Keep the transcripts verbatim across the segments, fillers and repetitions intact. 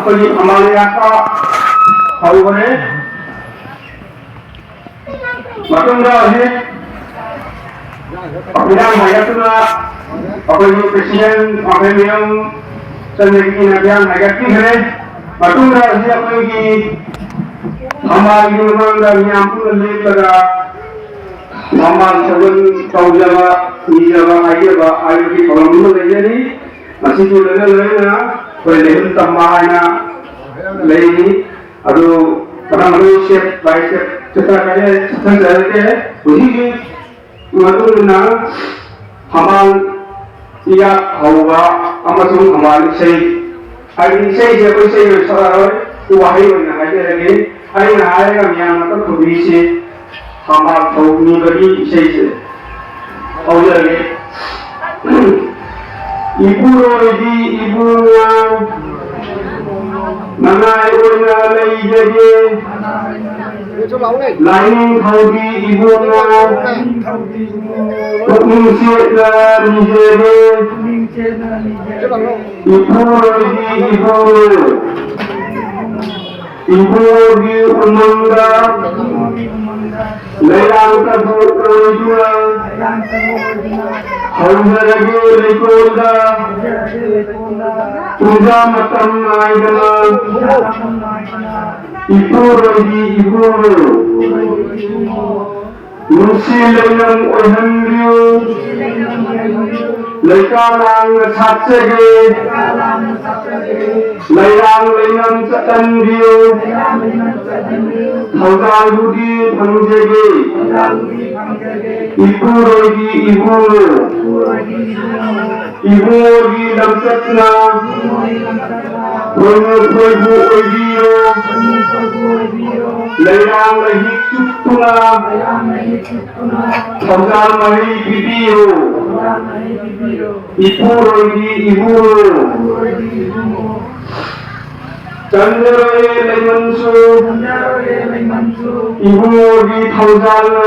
ꯑꯩꯈꯣꯏꯒꯤ ꯐꯝꯕꯥꯛ ꯏꯌꯥꯛꯄ ꯍꯧꯈꯔꯦ꯫ ꯃꯇꯨꯡꯗ ꯍꯧꯖꯤꯛ ꯏꯔꯥꯡ ꯍꯥꯏꯒꯠꯇꯨꯅ ꯑꯩꯈꯣꯏꯒꯤ president ꯋꯥꯡꯈꯩ ꯃꯌꯨꯝ ꯆꯟꯗ꯭ꯔꯒꯤꯅ ꯏꯔꯥꯡ ꯍꯥꯏꯒꯠꯄꯤꯈ꯭ꯔꯦ꯫ ꯃꯇꯨꯡꯗ ꯍꯧꯖꯤꯛ ꯑꯩꯈꯣꯏꯒꯤ ꯊꯝꯕꯥꯜꯒꯤ ꯃꯃꯥꯡꯗ ꯃꯤꯌꯥꯝ ꯄꯨꯟꯅ ꯂꯦꯞꯂꯒ ꯊꯝꯕꯥꯜ ꯁꯧꯒꯟ ꯇꯧꯖꯕ, ꯅꯤꯖꯕ, ꯍꯥꯏꯖꯕ ꯍꯥꯏꯕꯒꯤ ꯊꯧꯔꯝ ꯑꯃ ꯂꯩꯖꯔꯤ꯫ ꯃꯁꯤꯒꯤ ꯂꯣꯏꯅ ꯂꯣꯏꯅꯅ ꯑꯩꯈꯣꯏ ꯂꯩꯍꯨꯟ ꯇꯝꯕ ꯍꯥꯏꯅ ꯂꯩꯔꯤ꯫ ꯑꯗꯨ ꯃꯊꯪ ꯃꯊꯪ step by step ꯆꯠꯊꯔꯛꯀꯦ, ꯆꯠꯊꯖꯔꯛꯀꯦ꯫ ꯍꯧꯖꯤꯛ ꯍꯧꯖꯤꯛ ꯃꯇꯨꯡ ꯏꯟꯅ ꯊꯝꯕꯥꯜ ꯏꯌꯥꯛ ꯍꯧꯕ ꯑꯃꯁꯨꯡ ꯊꯝꯕꯥꯜ ꯏꯁꯩ, ꯍꯥꯏꯗꯤ ꯏꯁꯩꯁꯦ ꯑꯩꯈꯣꯏ ꯏꯁꯩ ꯑꯣꯏꯅ ꯁꯛꯑꯔꯣꯏ, ꯋꯥꯍꯩ ꯑꯣꯏꯅ ꯍꯥꯏꯖꯔꯒꯦ꯫ ꯑꯩꯅ ꯍꯥꯏꯔꯒ ꯃꯌꯥꯝꯅ ꯑꯝꯇ ꯈꯨꯕꯤꯁꯦ ꯊꯝꯕꯥꯜ ꯊꯧꯅꯤꯕꯒꯤ ꯏꯁꯩꯁꯦ ꯍꯧꯖꯔꯒꯦ꯫ ꯏꯄꯨꯔꯣꯏꯗꯤ ꯏꯕꯨꯡꯉꯣ, ꯅꯅꯥꯏ ꯑꯣꯏꯅ ꯂꯩꯖꯒꯦ꯫ ꯂꯥꯏꯅꯤꯡꯊꯧꯒꯤ ꯏꯕꯨꯡꯉꯣ, ꯄꯨꯛꯅꯤꯡ ꯆꯦꯠꯅ ꯅꯤꯖꯒꯦ꯫ ꯏꯄꯨꯔꯣꯏꯗꯤ ꯏꯕꯨꯡꯉꯣ, ꯏꯕꯨꯡꯉꯣꯒꯤ ꯎꯃꯪꯗ ꯂꯩꯔꯥꯡ ꯇꯕꯨ ꯑꯣꯏꯗꯨꯅ ꯍꯧꯖꯔꯒꯦ ꯂꯩꯀꯣꯜꯗ ꯄꯨꯡꯖꯥ ꯃꯇꯝ ꯅꯥꯏꯗꯅ꯫ ꯏꯄꯨꯔꯣꯏꯗꯤ ꯏꯕꯨꯡꯉꯣ, ꯅꯨꯡꯁꯤ ꯂꯩꯅꯝ ꯑꯣꯏꯍꯟꯕꯤꯌꯨ꯫ ꯂꯩꯀꯥ ꯂꯥꯡꯅ ꯁꯥꯠꯆꯒꯦ, ꯂꯩꯔꯥꯡ ꯂꯩꯅꯝ ꯆꯠꯍꯟꯕꯤꯌꯨ꯫ ꯊꯧꯖꯥꯜꯕꯨꯗꯤ ꯐꯪꯖꯒꯦ, ꯏꯄꯨꯔꯣꯏꯗꯤ ꯏꯕꯨꯡꯉꯣ꯫ ꯏꯕꯨꯡꯉꯣꯒꯤ ꯂꯝꯆꯠꯅ ꯈꯣꯏꯃꯨ ꯈꯣꯏꯕꯨ ꯑꯣꯏꯕꯤꯌꯣ꯫ ꯂꯩꯔꯥꯡ ꯂꯩꯍꯤꯛ ꯆꯨꯞꯇꯨꯅ ꯊꯧꯖꯥꯜ ꯃꯍꯩ ꯄꯤꯕꯤꯌꯨ꯫ ꯏꯄꯨꯔꯣꯏꯗꯤ ꯏꯕꯨꯡꯉꯣ꯫ ꯆꯟꯗꯔꯣꯏꯌꯦ ꯂꯩꯃꯟꯁꯨ ꯏꯕꯨꯡꯉꯣꯒꯤ ꯊꯧꯖꯥꯜꯅ꯫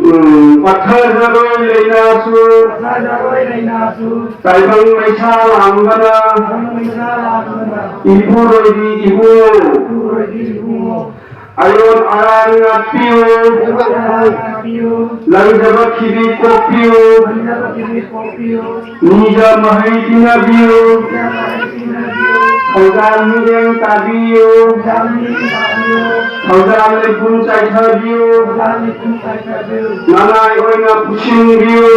ꯎꯝ, ꯄꯠꯊꯖꯔꯣꯏ ꯂꯩꯅꯥꯁꯨ, ꯄꯠꯊꯖꯔꯣꯏ ꯂꯩꯅꯥꯁꯨ, ꯇꯥꯏꯕꯪ ꯃꯩꯁꯥ ꯂꯥꯡꯕꯅ, ꯇꯥꯏꯕꯪ ꯃꯩꯁꯥ ꯂꯥꯡꯕꯅ, ꯏꯄꯨꯔꯣꯏꯕꯤ ꯏꯕꯨꯡꯉꯣ, ꯏꯄꯨꯔꯣꯏꯕꯤ ꯏꯕꯨꯡꯉꯣ, ꯑꯌꯣꯟ ꯑꯔꯥꯟ ꯉꯥꯛꯄꯤꯌꯨ, ꯑꯌꯣꯟ ꯑꯔꯥꯟ ꯉꯥꯛꯄꯤꯌꯨ, ꯂꯪꯖꯕ ꯈꯤꯕꯤ ꯀꯣꯛꯄꯤꯌꯨ, ꯂꯪꯖꯕ ꯈꯤꯕꯤ ꯀꯣꯛꯄꯤꯌꯨ, ꯃꯤꯖ ꯃꯍꯩ ꯄꯤꯅꯕꯤꯌꯨ꯫ ꯊꯧꯖꯥꯜ ꯃꯤꯠꯌꯦꯡ ꯇꯥꯕꯤꯌꯨ꯫ ꯊꯧꯖꯥꯜ ꯂꯩꯕꯨꯡ ꯆꯥꯏꯊꯕꯤꯌꯨ꯫ ꯅꯅꯥꯏ ꯑꯣꯏꯅ ꯄꯨꯁꯤꯟꯕꯤꯌꯨ꯫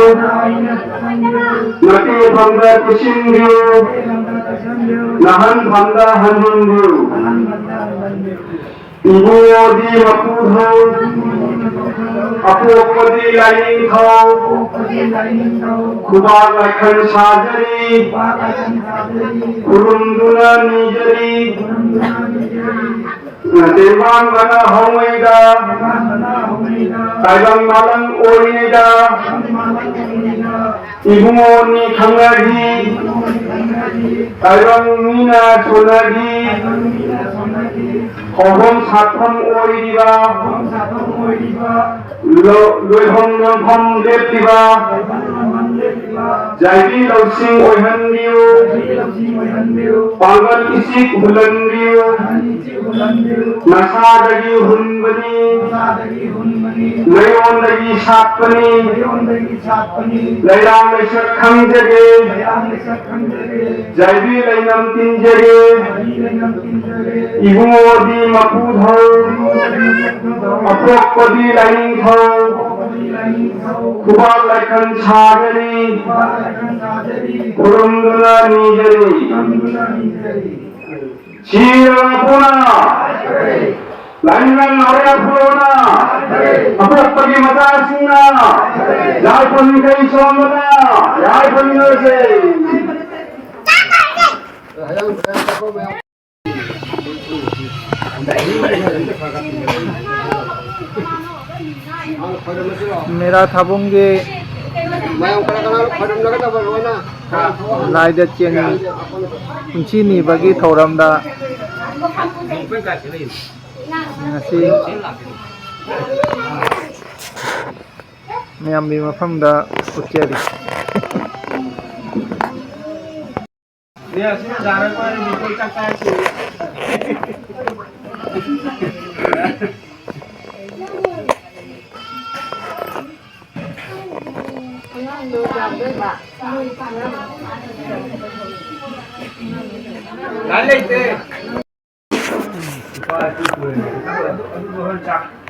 ꯃꯇꯦꯡ ꯐꯪꯕ ꯄꯨꯁꯤꯟꯕꯤꯌꯨ꯫ ꯅꯥꯍꯟ ꯐꯪꯕ ꯍꯟꯖꯤꯟꯕꯤꯌꯨ꯫ ꯏꯕꯨꯡꯉꯣꯗꯤ ꯃꯄꯨꯊꯧ, ꯑꯄꯣꯛꯄꯗꯤ ꯂꯥꯏꯅꯤꯡꯊꯧ, ꯈꯨꯕꯥꯛ ꯂꯥꯏꯈꯟ ꯁꯥꯖꯔꯤ, ꯈꯨꯔꯨꯝꯗꯨꯅ ꯅꯤꯖꯔꯤ꯫ ꯇꯦꯡꯕꯥꯡꯕꯅ ꯍꯧꯉꯩꯗ, ꯇꯥꯏꯕꯪ ꯃꯥꯂꯪ ꯑꯣꯏꯔꯤꯉꯩꯗ, ꯏꯕꯨꯡꯉꯣꯅꯤ ꯈꯪꯅꯈꯤ, ꯇꯥꯏꯕꯪ ꯃꯤꯅ ꯁꯣꯟꯅꯈꯤ, ꯍꯧꯐꯝ ꯁꯥꯠꯐꯝ ꯑꯣꯏꯔꯤꯕ, ꯂꯣ-, ꯂꯣꯏꯐꯝ ꯂꯣꯟꯐꯝ ꯂꯦꯞꯂꯤꯕ, ꯌꯥꯏꯕꯤ ꯂꯧꯁꯤꯡ ꯑꯣꯏꯍꯟꯕꯤꯌꯨ, ꯄꯥꯡꯒꯜ ꯏꯁꯤꯛ ꯍꯨꯜꯍꯟꯕꯤꯌꯨ, ꯅꯁꯥꯗꯒꯤ ꯍꯨꯟꯕꯅꯤ, ꯅꯌꯣꯟꯗꯒꯤ ꯁꯥꯠꯄꯅꯤ, ꯂꯩꯔꯥꯡ ꯂꯩꯁꯛ ꯈꯪꯖꯒꯦ, ꯌꯥꯏꯕꯤ ꯂꯩꯅꯝ ꯇꯤꯟꯖꯒꯦ, ꯏꯕꯨꯡꯉꯣꯗꯤ ꯃꯄꯨꯊꯧ, ꯑꯄꯣꯛꯄꯗꯤ ꯂꯥꯏꯅꯤꯡꯊꯧ, ꯈꯨꯕꯥꯛ ꯂꯥꯏꯈꯟ ꯁꯥꯒꯅꯤ, ꯈꯨꯔꯨꯝꯗꯨꯅ ꯅꯤꯖꯔꯤ꯫ ꯁꯤꯔꯕ ꯃꯄꯨꯅ, ꯂꯥꯏꯅꯤꯡꯊꯧ ꯅꯥꯎꯔꯦꯝ ꯈꯨꯔꯨꯅ, ꯑꯄꯣꯛꯄꯒꯤ ꯃꯆꯥꯁꯤꯡꯅ ꯌꯥꯏꯐꯃꯤꯈꯩ ꯁꯣꯝꯕꯗ ꯌꯥꯏꯐꯃꯤꯟꯅꯔꯁꯦ꯫ ꯃꯦꯔꯥ ꯊꯥꯕꯨꯡꯒꯤ ꯂꯥꯏꯗ ꯆꯦꯟ ꯄꯨꯟꯁꯤ ꯅꯤꯕꯒꯤ ꯊꯧꯔꯝꯗ ꯉꯁꯤ ꯃꯌꯥꯝꯒꯤ ꯃꯐꯝꯗ ꯎꯠꯆꯔꯤ꯫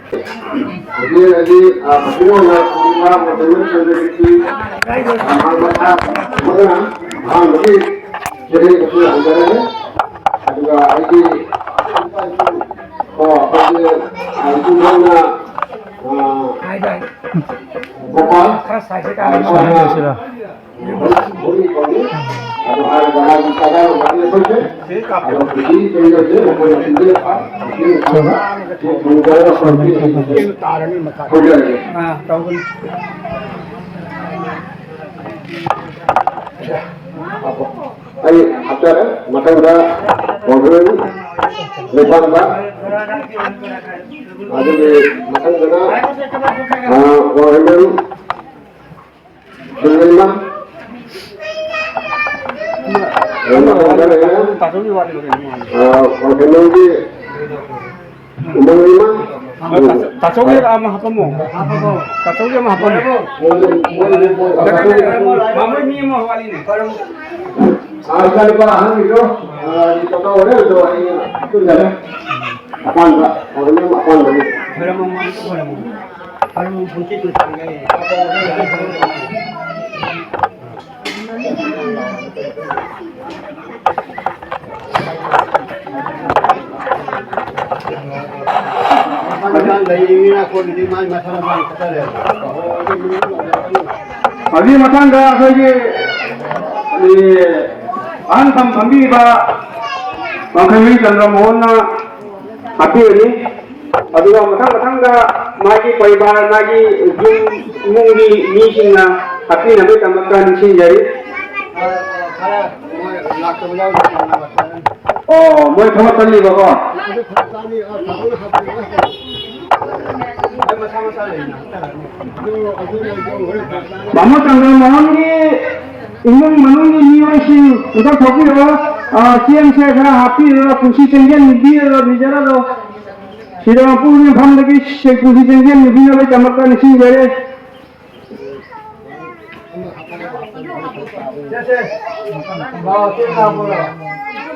ꯍꯧꯖꯤꯛ ꯍꯧꯖꯤꯛ, ꯑ, ꯃꯄꯨꯡ ꯑꯣꯏꯅ ꯄꯨꯔꯤꯕ ꯃꯇꯝ ꯑꯁꯤꯗꯒꯤ, ꯑ, ꯃꯍꯥꯛ ꯃꯁꯥ ꯑꯃꯅ ꯑꯍꯥꯟꯕꯒꯤ ꯆꯦꯂꯦꯟꯖ ꯑꯁꯤ ꯍꯧꯖꯔꯦ꯫ ꯑꯗꯨꯒ ꯑꯩꯒꯤ, ꯀꯣ, ꯑꯩꯈꯣꯏꯒꯤ, ꯑ, ꯏꯆꯤꯟ ꯏꯅꯥꯎꯅ, ꯑ, ꯒꯣꯄꯥꯜ, ꯈꯔ ꯁꯥꯏꯁꯦ ꯀꯥꯏꯅ ꯑ, ꯁꯥꯏꯁꯤꯔꯣ? ꯑꯩ ꯍꯥꯞꯆꯔꯦ꯫ ꯃꯊꯪꯗ ꯋꯥꯡꯈꯩ ꯂꯩꯄꯥꯛꯄ, ꯑꯗꯨꯒꯤ ꯃꯊꯪꯗꯅ, ꯑ, ꯋꯥꯡꯈꯩ ꯁꯤꯡꯖꯩꯃ꯫ ꯑꯗꯨ ꯃꯊꯪꯗ ꯂꯩꯔꯦ, ꯑ, ꯀꯩꯅꯣꯒꯤ ꯎꯃꯪꯂꯤꯃ꯫ ꯇꯥꯆꯧꯒꯤ ꯑꯃ ꯍꯥꯞꯄꯝꯃꯣ꯫ ꯇꯥꯆꯧꯒꯤ ꯑꯃ ꯍꯥꯞꯄꯝꯃꯣ꯫ ꯃꯥꯃꯣꯏ ꯃꯤ ꯑꯃ ꯋꯥꯠꯂꯤꯅꯦ꯫ ꯑ, ꯏꯆꯥꯅꯨꯄꯥ ꯑꯍꯟꯒꯤꯗꯣ, ꯑ, ꯇꯥꯆꯧ ꯍꯣꯔꯦꯟ ꯑꯗꯣ ꯑꯩ ꯄꯨꯟꯖꯔꯦ꯫ ꯑꯄꯥꯝꯕ, ꯑꯗꯨꯝ ꯑꯄꯥꯝꯕꯅꯤ꯫ ꯑꯗꯨꯒꯤ ꯃꯊꯪꯗ ꯑꯩꯈꯣꯏꯒꯤ, ꯑꯦ, ꯑꯍꯟ ꯐꯝ ꯐꯝꯕꯤꯕ ꯋꯥꯡꯈꯩ ꯆꯟꯗ꯭ꯔ ꯃꯣꯍꯟꯅ ꯍꯥꯞꯄꯤꯔꯅꯤ꯫ ꯑꯗꯨꯒ ꯃꯊꯪ ꯃꯊꯪꯗ ꯃꯥꯒꯤ ꯄꯔꯤꯕꯥꯔ, ꯃꯥꯒꯤ ꯌꯨꯝ, ꯏꯃꯨꯡꯒꯤ ꯃꯤꯁꯤꯡꯅ ꯍꯥꯞꯄꯤꯅꯕꯒꯤꯗꯃꯛꯇ ꯅꯤꯡꯁꯤꯡꯖꯔꯤ꯫ ꯑꯣ, ꯃꯣꯏ ꯊꯕꯛ ꯀꯜꯂꯤꯕꯀꯣ? ꯕꯥꯃꯣꯟ ꯆꯪꯗ꯭ꯔ ꯃꯣꯍꯟꯒꯤ ꯏꯃꯨꯡ ꯃꯅꯨꯡꯒꯤ ꯃꯤꯑꯣꯏꯁꯤꯡ ꯑꯝꯇ ꯊꯣꯛꯄꯤꯔꯣ꯫ ꯑ, ꯆꯦꯡꯁꯦ ꯈꯔ ꯍꯥꯞꯄꯤꯔꯣ, ꯄꯨꯟꯁꯤ ꯆꯦꯡꯖꯦꯜ ꯅꯤꯕꯤꯔꯣ, ꯅꯤꯖꯔꯔꯣ꯫ ꯁꯤꯔꯣꯏ ꯃꯄꯨ ꯃꯐꯝꯗꯒꯤ ꯄꯨꯟꯁꯤ ꯆꯦꯡꯖꯦꯜ ꯅꯤꯕꯤꯅꯕꯒꯤꯗꯃꯛꯇ ꯅꯤꯡꯁꯤꯡꯖꯔꯤ꯫ ꯁꯦ, ꯁꯦ꯫ ꯕꯥꯎ, ꯆꯦ ꯂꯥꯛꯄ꯭ꯔꯣ?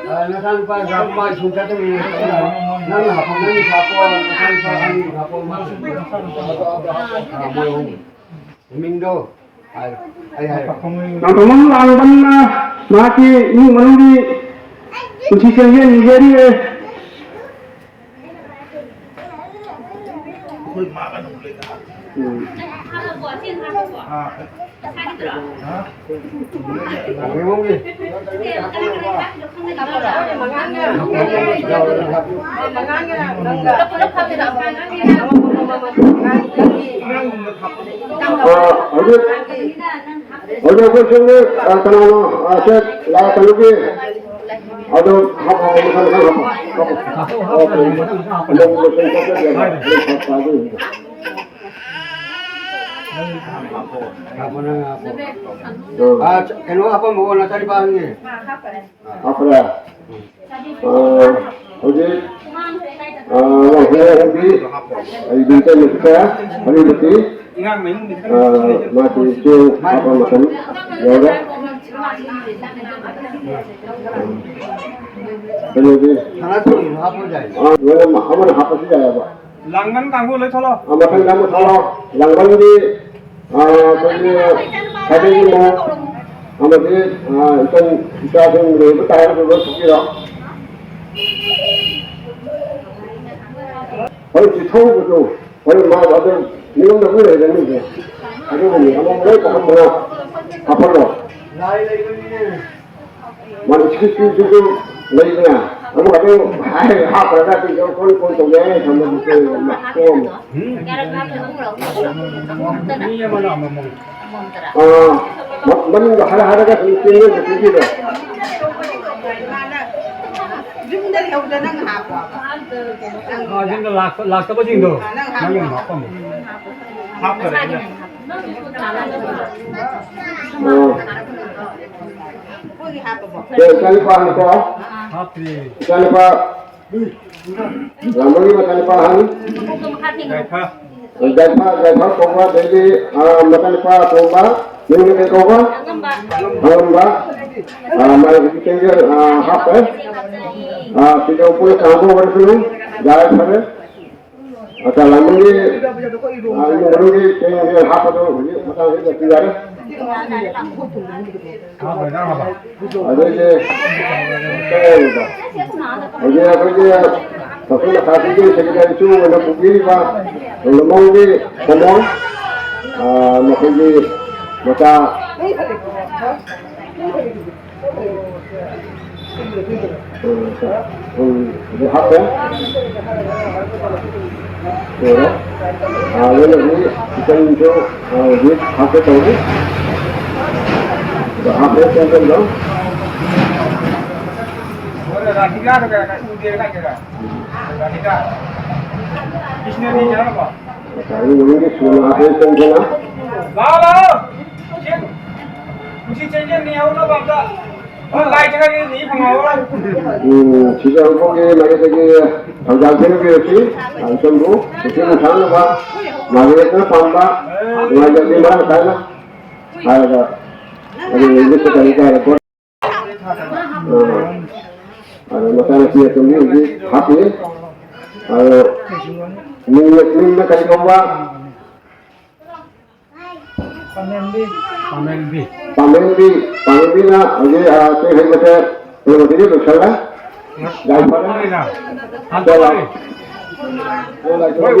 ꯑ, ꯅꯆꯥꯅꯨꯄꯥ ꯂꯥꯛꯄ ꯁ꯭ꯀꯨꯜ ꯆꯠꯀꯅꯤ꯫ ꯅꯪ ꯍꯥꯞꯄꯣ, ꯅꯪ ꯍꯥꯞꯄꯣ, ꯅꯆꯥꯅꯨꯄꯥ ꯑꯅꯤ ꯍꯥꯞꯄꯣ, ꯃꯥ ꯁ꯭ꯀꯨꯜ ꯆꯠꯀꯅꯤ꯫ ꯑ, ꯃꯣꯏ ꯑꯍꯨꯝ꯫ ꯃꯤꯡꯗꯣ ꯍꯥꯏꯔꯣ꯫ ꯑꯩ ꯍꯥꯏꯔꯣ꯫ ꯅꯥꯎꯇꯣꯝꯕꯝ ꯂꯥꯡꯕꯝꯅ ꯃꯍꯥꯛꯀꯤ ꯏꯃꯨꯡ ꯃꯅꯨꯡꯒꯤ ꯄꯨꯟꯁꯤ ꯆꯦꯡꯖꯦꯜ ꯅꯤꯖꯔꯤꯌꯦ꯫ ꯑꯩꯈꯣꯏ ꯃꯥꯒ ꯅꯪ ꯂꯩ꯫ ꯎꯝ꯫ ꯑ, ꯍꯧꯖꯤꯛ, ꯍꯧꯖꯤꯛ ꯑꯩꯈꯣꯏ ꯁꯣꯝꯒꯤ, ꯑ, ꯀꯅꯥꯅꯣ, ꯑ, ꯁꯦ, ꯂꯥꯛꯀꯅꯨꯒꯤ꯫ ꯑꯗꯨ ꯍꯥꯞꯄꯣ, ꯃꯊꯪ, ꯃꯊꯪ ꯍꯥꯞꯄꯣ, ꯍꯥꯞꯄꯣ꯫ ꯑꯣꯀꯦ꯫ ꯑꯗꯨꯝ ꯂꯣꯏꯁꯤꯟ ꯆꯠꯆꯒꯦꯕ꯫ ꯑꯗꯨꯝ ꯍꯥꯞꯄ ꯑꯗꯨꯝ꯫ ꯍꯥꯞꯄꯣ, ꯅꯪ ꯍꯥꯞꯄꯣ꯫ ꯑ, ꯀꯩꯅꯣ ꯍꯥꯞꯄꯝꯃꯣ, ꯅꯆꯥꯅꯨꯄꯥꯒꯤ꯫ ꯍꯥꯞꯈ꯭ꯔꯦ꯫ ꯑ, ꯍꯧꯖꯤꯛ, ꯑ, ꯍꯧꯖꯤꯛ ꯑꯩ ꯕꯤꯟꯇꯦꯟ ꯅꯨꯄꯤꯁꯦ, ꯍꯅꯨꯕꯤ꯫ ꯑ, ꯃꯥꯁꯤ ꯆꯦꯡ ꯍꯥꯞꯄ ꯃꯇꯝ ꯌꯧꯔꯦ꯫ ꯀꯩꯅꯣꯗꯤ, ꯁꯅꯥ ꯊꯣꯡꯕꯁꯨ ꯍꯥꯞꯄ ꯌꯥꯏ꯫ ꯑ, ꯂꯣꯏꯅꯃꯛ ꯑꯃꯅ ꯍꯥꯞꯄꯁꯨ ꯌꯥꯏꯑꯕ꯫ ꯂꯥꯡꯕꯟ ꯀꯥꯡꯕꯨ ꯂꯣꯏ ꯊꯣꯛꯂꯛꯑꯣ꯫ ꯑ, ꯃꯊꯪꯗ ꯑꯃꯨꯛ ꯊꯣꯛꯂꯛꯑꯣ꯫ ꯂꯥꯡꯕꯟꯗꯤ, ꯑ, ꯑꯩꯈꯣꯏꯒꯤ ꯈ꯭ꯋꯥꯏꯗꯒꯤ ꯑꯃꯨꯛ ꯑꯃꯗꯤ, ꯑ, ꯏꯆꯟ ꯏꯆꯥꯁꯤꯡ ꯂꯣꯏꯕ ꯇꯥꯔꯒꯁꯨ ꯂꯣꯏ ꯊꯣꯛꯄꯤꯔꯣ꯫ ꯍꯣꯏ, ꯆꯤꯊꯧꯕꯗꯣ, ꯍꯣꯏ, ꯃꯥ ꯑꯗꯨ ꯃꯤꯉꯣꯟꯗ ꯑꯗꯨꯝ ꯂꯩꯔꯅꯤꯗ꯫ ꯑꯗꯨꯕꯨꯅꯤ, ꯑꯃꯃꯝ ꯂꯣꯏ ꯄꯥꯈꯠꯇꯅ ꯍꯥꯞꯍꯜꯂꯣ꯫ ꯃꯥꯅ ꯁꯤꯛꯁꯇꯤꯗꯨꯁꯨ ꯂꯩꯗꯅ, ꯑꯃꯨꯛ ꯑꯗꯨ ꯍꯥꯏꯔꯒ ꯍꯥꯞꯈ꯭ꯔꯒ ꯑꯗꯨ ꯌꯧ ꯀꯣꯟ ꯀꯣꯟ ꯇꯧꯒꯦ ꯍꯥꯏꯅ ꯊꯝꯕꯗꯨꯁꯨ ꯀꯣꯝꯃꯦ꯫ ꯃꯤ ꯑꯃꯅ ꯑꯃꯃꯝ꯫ ꯑꯥ, ꯃ-, ꯃꯅꯨꯡꯗ ꯍꯥꯏꯔ ꯍꯥꯏꯔꯒ ꯁꯨꯝ ꯆꯦꯟꯕ ꯄꯤꯕꯤꯔꯣ꯫ ꯌꯨꯝꯗ ꯂꯩꯍꯧꯗ ꯅꯪ ꯍꯥꯞꯄꯣ꯫ ꯑꯥ, ꯌꯨꯝꯗ ꯂꯥꯛꯄ-, ꯂꯥꯛꯇꯕꯁꯤꯡꯗꯣ ꯑꯥ, ꯅꯪ ꯅꯪꯒꯤ ꯍꯥꯞꯄꯣ꯫ ꯍꯥꯞꯄꯝꯃꯣ꯫ ꯍꯥꯞꯈꯔꯦ ꯑꯩꯅ꯫ ꯑꯣ꯫ ꯁꯦ, ꯏꯆꯥꯅꯨꯄꯥ ꯍꯥꯏꯀꯣ? ꯍꯥꯞꯇ꯭ꯔꯤ꯫ ꯏꯆꯥꯅꯨꯄꯥ ꯂꯥꯡꯕꯒꯤ ꯃꯆꯥꯅꯨꯄꯥ ꯑꯍꯟ꯫ ꯌꯥꯏꯐ꯫ ꯌꯥꯏꯐ, ꯌꯥꯏꯐ ꯀꯧꯕ, ꯑꯗꯩꯗꯤ, ꯑ, ꯃꯆꯥꯅꯨꯄꯥ ꯑꯇꯣꯝꯕ, ꯃꯤꯡꯅ ꯀꯩ ꯀꯧꯕ? ꯑꯉꯝꯕ꯫ ꯑ, ꯃꯥꯒꯤ ꯍꯧꯖꯤꯛ ꯆꯍꯤ, ꯑ, ꯍꯥꯞꯄꯦ꯫ ꯑ, ꯁꯤꯗ ꯄꯨꯂꯞ ꯀꯥꯡꯕꯨ ꯑꯣꯏꯔꯁꯅꯨ꯫ ꯌꯥꯏꯐꯔꯦ꯫ ꯑꯆꯥ, ꯂꯥꯡꯕꯒꯤ, ꯑ, ꯏꯃꯨꯡ ꯃꯅꯨꯡꯒꯤ ꯆꯦꯡ ꯍꯥꯞꯄꯗꯣ ꯍꯧꯖꯤꯛ ꯃꯇꯥꯡꯁꯤꯗ ꯄꯤꯔꯦ꯫ ꯑꯗꯩꯗꯤ ꯍꯧꯖꯤꯛ ꯑꯩꯈꯣꯏꯒꯤ ꯀꯛꯆꯤꯡ ꯂꯝꯈꯥꯏꯒꯤ ꯁꯦꯀ꯭ꯔꯦꯇꯔꯤꯁꯨ ꯑꯣꯏꯅ ꯄꯨꯕꯤꯔꯤꯕ ꯂꯨꯃꯧꯒꯤ ꯀꯃꯣꯟ, ꯑ, ꯃꯈꯣꯏꯒꯤ ꯃꯆꯥ, ꯎꯝ, ꯎꯝ, ꯍꯧꯖꯤꯛ ꯍꯥꯞꯄꯦ꯫ ꯂꯣꯏꯔꯦ꯫ ꯑ, ꯂꯣꯏꯅꯕꯤ ꯀꯤꯆꯟꯁꯨ, ꯑ, ꯍꯧꯖꯤꯛ ꯍꯥꯞꯀꯦ ꯇꯧꯔꯤ꯫ ꯑꯗꯣ ꯍꯥꯞꯄꯦ, ꯀꯩꯅꯣ ꯇꯧꯗꯣ꯫ ꯉꯁꯥꯏꯒꯤ ꯃꯅꯨꯡꯒꯤ ꯁꯨꯅ ꯍꯥꯞꯄꯦ, ꯆꯪꯗꯅ꯫ ꯂꯥꯛꯑꯣ, ꯂꯥꯛꯑꯣ꯫ ꯁꯤ, ꯁꯤ ꯆꯦꯟꯖꯟ ꯌꯥꯎꯅꯕ ꯑꯝꯇ꯫ ꯎꯝ, ꯁꯤꯗ ꯑꯃꯨꯛꯀꯤ ꯃꯔꯛꯇꯒꯤ ꯊꯧꯖꯥꯜ ꯊꯤꯟꯕꯤꯔꯛꯈꯤ꯫ ꯂꯥꯏꯁ꯭ꯔꯝꯕꯨ ꯄꯨꯛꯆꯦꯜ ꯁꯥꯡꯅꯕ, ꯃꯥꯂꯦꯝꯅ ꯄꯥꯝꯕ, ꯅꯨꯡꯉꯥꯏꯖꯕꯤ ꯃꯔꯥꯡ ꯀꯥꯏꯅ ꯍꯥꯏꯔꯒ, ꯑꯗꯨ ꯏꯪꯂꯤꯁꯇ ꯀꯔꯤ ꯀꯥꯏꯔꯦ? ꯑ, ꯑꯗꯣ ꯃꯆꯥꯅꯨꯄꯤ ꯑꯇꯣꯝꯕꯤ ꯍꯧꯖꯤꯛ ꯍꯥꯞꯄꯤ꯫ ꯑꯗꯣ ꯃꯤꯡꯅ, ꯃꯤꯡꯅ ꯀꯔꯤ ꯀꯧꯕ? ꯄꯥꯃꯦꯟꯕꯤ꯫ ꯄꯥꯃꯦꯟꯕꯤ꯫ ꯄꯥꯃꯦꯟꯕꯤ, ꯄꯥꯃꯦꯟꯕꯤꯅ ꯍꯧꯖꯤꯛ, ꯑ, ꯆꯦꯡ ꯍꯩꯕꯁꯦ ꯀꯩꯅꯣꯗꯒꯤ ꯂꯣꯏꯁꯜꯂꯦ꯫ ꯌꯥꯝ ꯐꯔꯦ꯫ ꯍꯥꯟꯅ ꯇꯧꯔꯦ꯫ ꯆꯣ ꯂꯥꯎ꯫ ꯆꯣ ꯂꯥꯎ꯫